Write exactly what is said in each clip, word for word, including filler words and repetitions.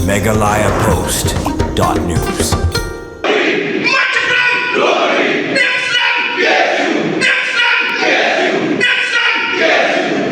Meghalaya Post dot news.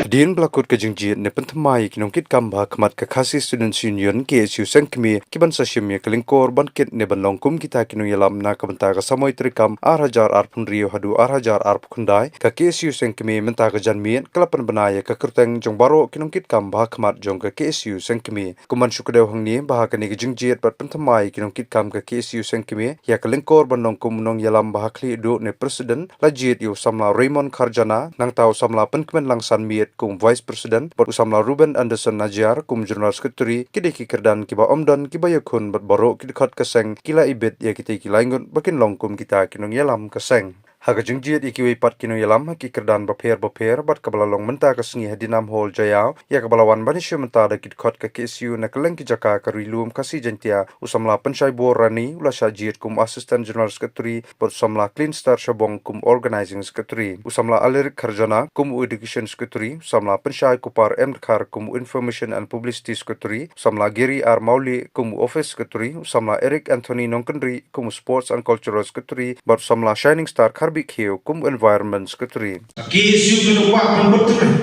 Hadien ba la kut ka jingjied ne pynthymmai ïa ki nongkitkam bha khmat ka Khasi Students Union, K S U, seng kmie, ki ban sa shim ïa ka lyngkor ban kit ne ban long kum kita ki nongïalam na ka bynta ka samoi treikam ar hajar arphew hynriew haduh ar hajar arphew khyndai, ka K S U seng kmie mynta ka janmiet ka la pynbna ïa ka kyrteng jong baroh ki nongkitkam bha khmat jong ka K S U seng kmie. Kum ban shu kdew hangne ba ha kane ka jingjied bad pynthymmai ïa ki nongkitkam ka K S U seng kmie, ïa ka lyngkor ban long kum u nongïalam bha khlieh duh ne president, la jied ïa u samla Raymond Kharjana, nangta u samla Pynkmenlang Sanmiet kum vice president, bad u samla Ruben Anderson Najiar kum general secretary. Ki dei ki kyrdan kiba ym don kiba ïakhun bad baroh ki dkhot ka seng ki la ibit ïa kitei ki lai ngut ba kin long kum kita ki nongïalam ka seng. Ha ka jingjied ïa kiwei pat ki nongïalam ha ki kyrdan bapher bapher bad kaba la long mynta ka sngi ha Dinam Hall, Jaïaw, ïa kaba la wan ban ïashim bynta da ki dkhot ka K S U na kylleng ki jaka ka Ri Lum Khasi Jaiñtia, u samla Pynshai Bor Rani u la shah jied kum assistant general secretary, bad u samla Clean Star Shabong kum organizing secretary, u samla Alaric Kharjana kum u education secretary, u samla Pynshai Kupar M Dkhar kum u information and publicity secretary, u samla Gary R Mawlieh kum u office secretary, u samla Eric Anthony Nongkynrih kum u sports and cultural secretary, bad u samla Shining Star Kharbih Khiew kum u environment secretary. Ka K S U ka la kwah ban bud tynrai.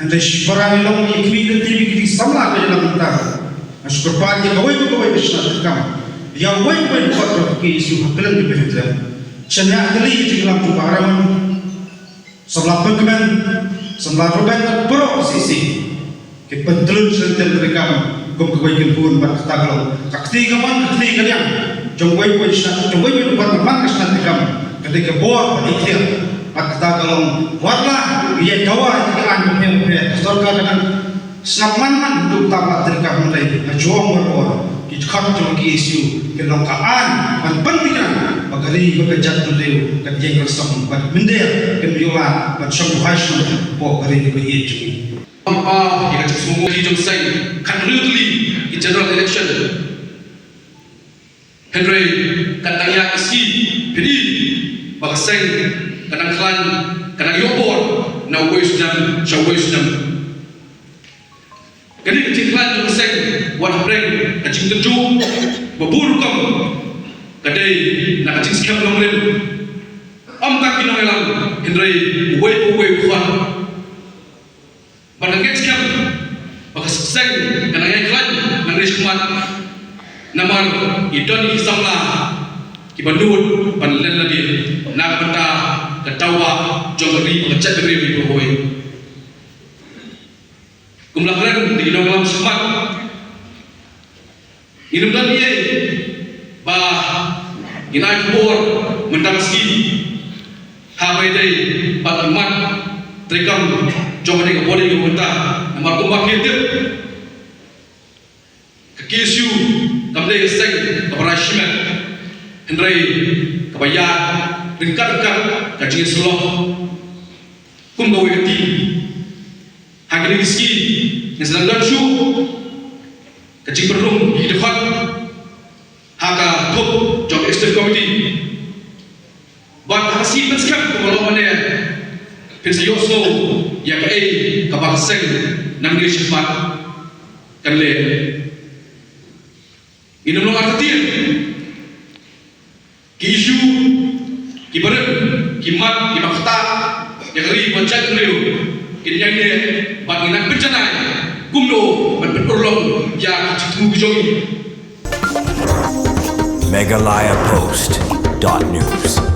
Hynrei shi para ngi long ïa khmih lynti ki dei samla ka ïalam mynta. Nga shu kyrpad ïa kawei pa kawei ka shnat treikam, ïa uwei pa uwei u dkhot jong ka K S U ha kylleng ki barit. Shaniah tylli ïa ka jingïalam jong u Bah Raymond, samla Pynkmen, samla Ruben bad baroh ka C C. Ki pyntreikam sha lynter treikam kum kawei ki khun bad kata ka long ka kti kamon ka kti kadiang jong uwei pa uwei shnat, jong uwei pa uwei u dkhot man ka shnat treikam. Ka dei ka bor bad ka iktiar bad kata ka long wat la ïa dawa ïa ki aiñ bapher bapher, ka sorkar ka dang sngap man man haduh kata ba treikam, hynrei ha jrong bor bor ki dkhot jong ka K S U ki long ka aiñ ban pyntikna ba ka ri bad ka jaitbynriew kan ïeng kan song bad mynder kan ïoh lad ban shong duwai shnong hapoh ka ri kaba ïeit jong ngi. Ym pa ïa ka jingsngew jong seng, khathynriew tylli ki general election. Hynrei kat nang ïa ka sngi phi i ba ka seng ka nang khlaiñ, ka nang ïoh bor na uwei u snem sha uwei u snem. Kane ka jingkhlaiñ jong ka seng wat hapdeng ka jingtynjuh ba bun rukom, ka dei na ka jingskhem nongrim. Ym tang ki nongïalam hynrei uwei pa uwei u khun. Bad nga ngeit skhem ba ka seng ka nang ïai khlaiñ nangne shakhmat, namar ngi don ki samla kiba nud ban len lade na ka bynta ka dawa jong ka ri bad ka jaitbynriew ri Bhoi. Kum la kren da ki nongïalam shakhmat, ngin ym don ei ei ba ngin ai khubor mynta ka sngi ha ba ïadei bad ki mat treikam jong kane ka body ka mynta. Namar kumba phi tip, ka K S U kam dei ka seng kaba rai shimet, hynrei kaba ïaid ryngkat ryngkat ka jingïasyllok kum kawei ka team. Ha kine ki sngi ngi sdang don shuh ka jingpynrung ki dkhot ha ka thup jong ka executive committee. Bad ha ka sngi pynskhem kumba long mynne phin sa ïohsngew ïa kaei kaba ka seng nangne shakhmat kan leh. Ngin ym long artatien. Ki issue kiba rim, ki mat, kiba ktah ïa ka ri bad jaitbynriew kin ïai neh bad ngin nang pynjanai kumno ban pynurlong ïa ki jingthmu ki jong ngi. Meghalaya Post dot news.